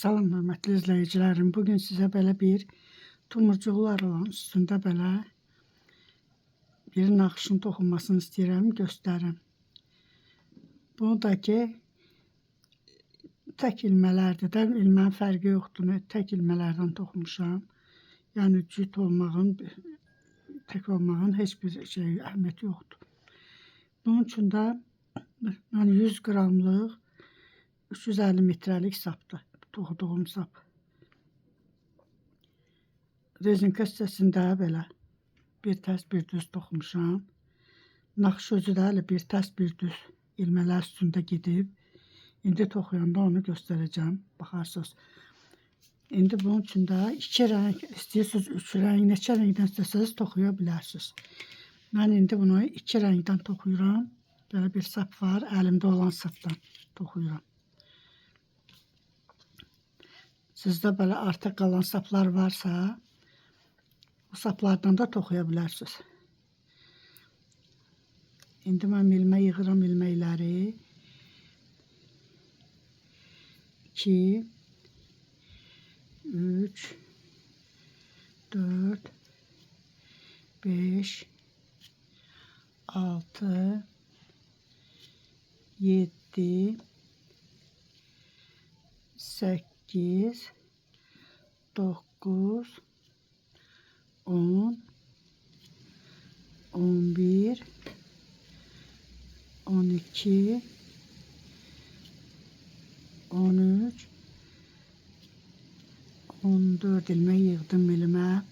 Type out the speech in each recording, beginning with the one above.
Salam hörmətli izləyicilərim. Bugün sizə belə bir tumurcuqlar olan üstündə belə bir naxışın toxunmasını istəyirəm, göstərim. Bunu da ki tək ilmələrdir də, ilmənin fərqi yoxdur. Tək ilmələrdən toxumuşam. Yəni cüt olmağın, tək olmağın heç bir şey əhəmiyyəti yoxdur. Bunun üçün də yəni 100 qramlıq 350 metrəlik sapdır. Toxuduğum sap. Rezinka hissəsində belə bir tərs bir düz toxumuşam. Naxış özü də hələ bir tərs bir düz ilmələr üstündə gedib. İndi toxuyanda onu göstərəcəm. Baxarsınız. İndi bunun üçün də iki rəng, istəyirsiniz üç rəng, neçə rəngdən istəsəniz toxuya bilərsiniz. Mən indi bunu iki rəngdən toxuyuram. Belə bir sap var, əlimdə olan sapdan toxuyuram. Sizdə belə artıq qalan saplar varsa, o saplardan da toxuya bilərsiniz. İndi mən ilmə yığıram ilməkləri. 2, 3, 4, 5, 6, 7, 8, 9, 10, 11, 12, 13, 14 ilmək yığdım elimə.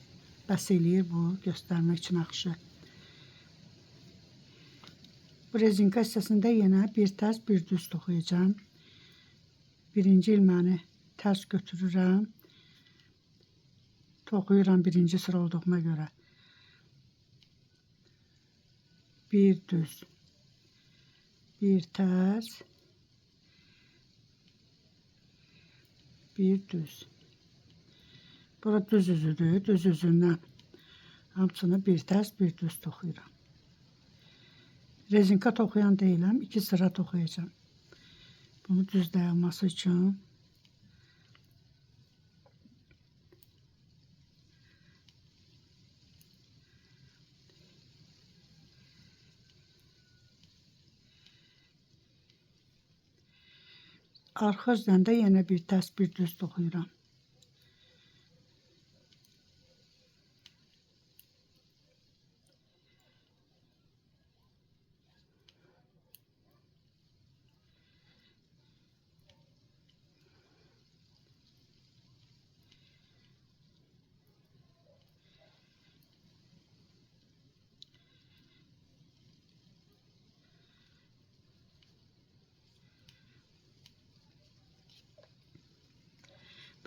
Bəs eləyir bu göstərmək üçün naxışı. Bu rezinka hissəsində yenə bir tərs bir düz toxuyacağam. Birinci ilməni tərs götürürəm. Toxuyuram birinci sıra olduğuna görə. Bir düz, bir tərs, bir düz. Bura düz üzüdür. Düz üzündən hamısını bir tərs, bir düz toxuyuram. Rezinka toxuyan deyiləm, iki sıra toxuyacağam. Bunu düz dayanması üçün. Arxa üzdən də yenə bir tərs, bir düz toxuyuram.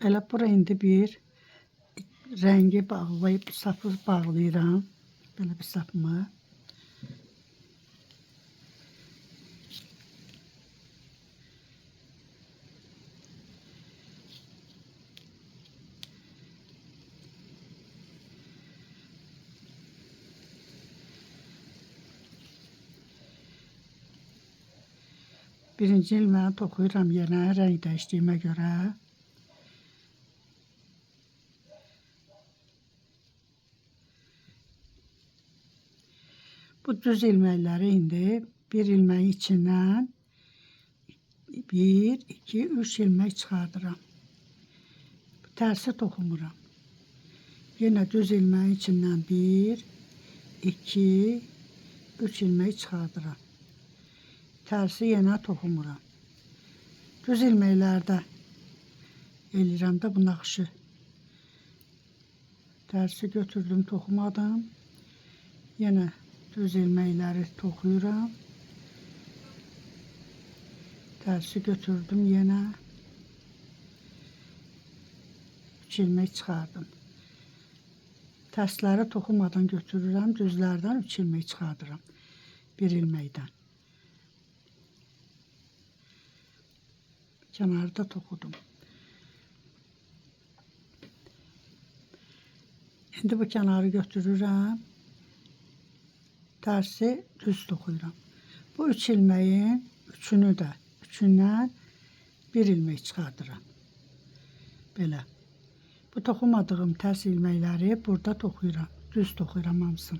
Belə bura indi bir rəngi bağlayıb sapı bağlayıram. Belə bir sapımı. Birinci ilməyi toxuyuram yenə rəng dəyişdiyimə görə. Bu düz ilməkləri indi bir ilməyin içindən 1, 2, 3 ilmək çıxardıram. Tərsi toxumuram. Yenə düz ilməyin içindən 1, 2, 3 ilmək çıxardıram. Tərsi yenə toxumuram. Düz ilməklərdə eləyirəm də bu naxışı. Tərsi götürdüm, toxumadım. Yenə düz ilməkləri toxuyuram. Tərsi götürdüm yenə. 3 ilmək çıxardım. Tərsləri toxumadan götürürəm. Düzlərdən 3 ilmək çıxardıram. Bir ilməkdən. Kənarda toxudum. İndi bu kənarı götürürəm. Tərsi düz toxuyuram. Bu üç ilməyin üçünü də, üçündən bir ilmək çıxardıram. Belə. Bu toxumadığım tərs ilməkləri burada toxuyuram. Düz toxuyuram hamısını.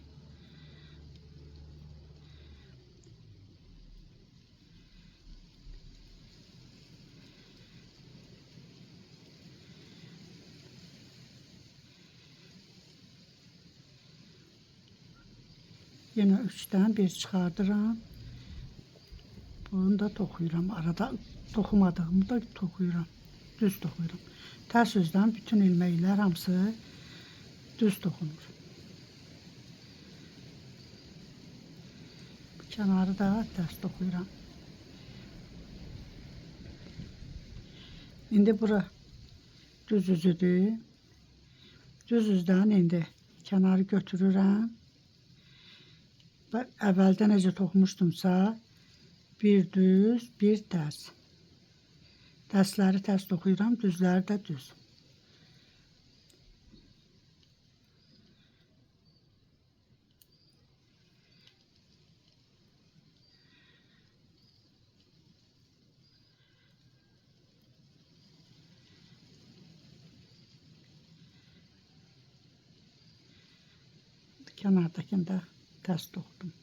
Yenə 3-dən 1 çıxardıram. Bunu da toxuyuram. Arada toxumadığımı da toxuyuram. Düz toxuyuram. Tərs üzdən bütün ilməklər hamısı düz toxunur. Bu kənarı da tərs toxuyuram. İndi bura düz üzüdür. Düz üzdən indi kənarı götürürəm. Əvvəldə necə toxumuşdumsa, bir düz, bir tərs. Tərsləri tərs toxuyuram, düzləri də düz. Kənardakını da tərs toxudum.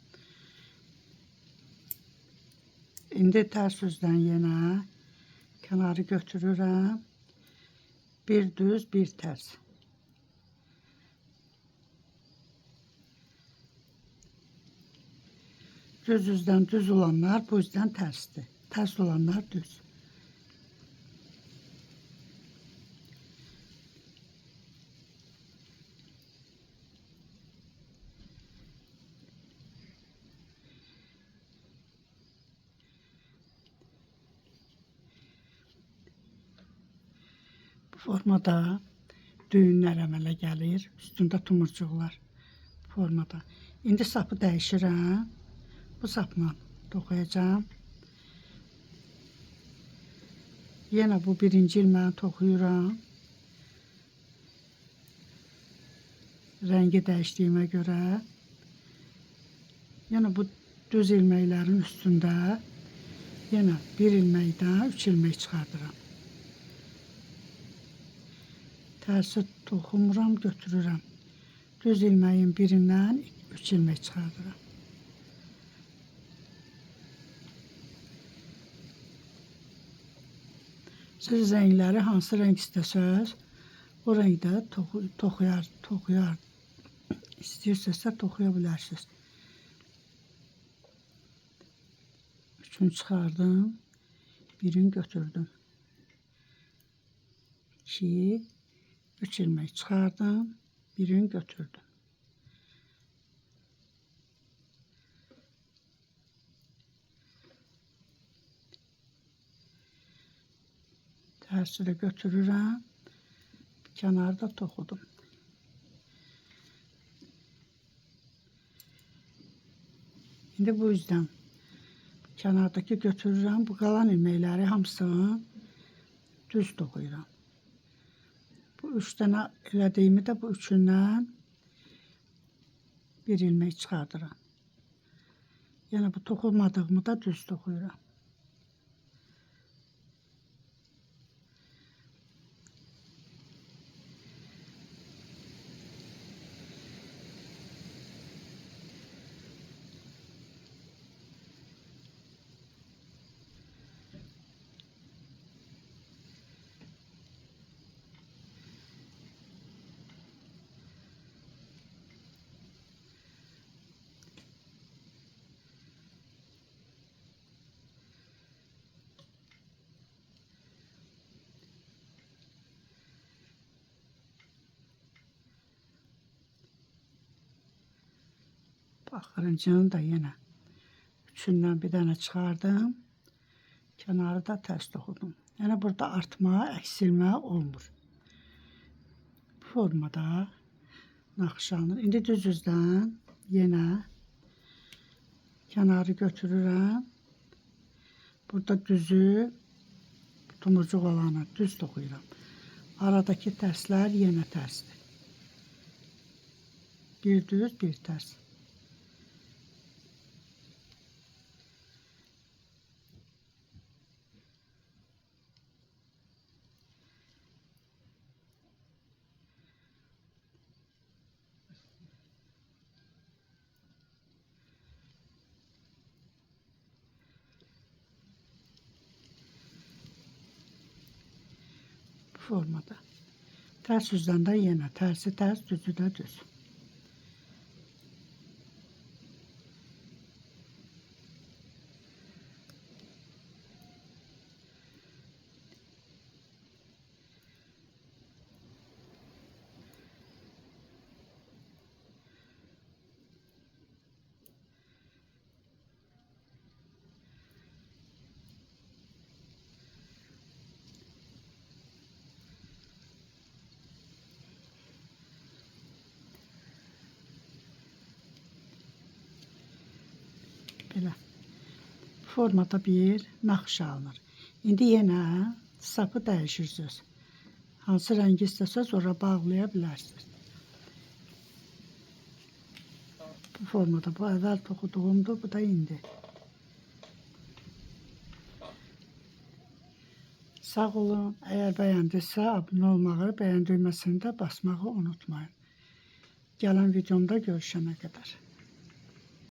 İndi tərs üzdən yenə kənarı götürürəm. Bir düz, bir tərs. Düz üzdən düz olanlar bu üzdən tərsdir. Tərs olanlar düz. Formada düyünlər əmələ gəlir. Üstündə tumurcuqlar formada. İndi sapı dəyişirəm. Bu sapla toxuyacağam. Yenə bu birinci ilməyi toxuyuram. Rəngi dəyişdiyimə görə. Yenə bu düz ilməklərin üstündə yenə bir ilməkdən 3 ilmək çıxardıram. Tərsi toxumuram, götürürəm. Düz ilməyin birindən 3 ilmək çıxardıram. Siz rəngləri hansı rəng istəsəz, o rəngdə toxuyar. İstəyirsinizsə toxuya bilərsiniz. 3-ünü çıxardım, birini götürdüm. 2, 3 ilmək çıxardım, birini götürdüm. Tərsi də götürürəm, kənarı da toxudum. İndi bu yüzden kənardakı götürürəm, bu qalan ilməkləri hamısını düz toxuyuram. Bu 3 dənə elədiyimi də bu üçündən bir ilmək çıxardıram. Yəni bu toxumadığımı da düz toxuyuram. Axırıncını da yenə üçündən bir dənə çıxardım. Kənarı da tərs toxudum. Yəni burada artma, əksilmə olmur. Bu formada naxış alınır. İndi düz üzdən yenə kənarı götürürəm. Burada düzü, tumurcuq olanı düz toxuyuram. Aradakı tərslər yenə tərsdir. Bir düz, bir tərs. Bu formada. Tərs üzdən də yenə tərsi tərs, düzü də düz. Belə formada bir naxış alınır. İndi yenə sapı dəyişirsiniz. Hansı rəngi istəsəz ora bağlaya bilərsiniz. Bu formada bu əvvəl toxuduğumdur, bu da indi. Sağ olun. Əgər bəyəndinizsə abunə olmağı, bəyən düyməsini də basmağı unutmayın. Gələn videomda görüşənə qədər.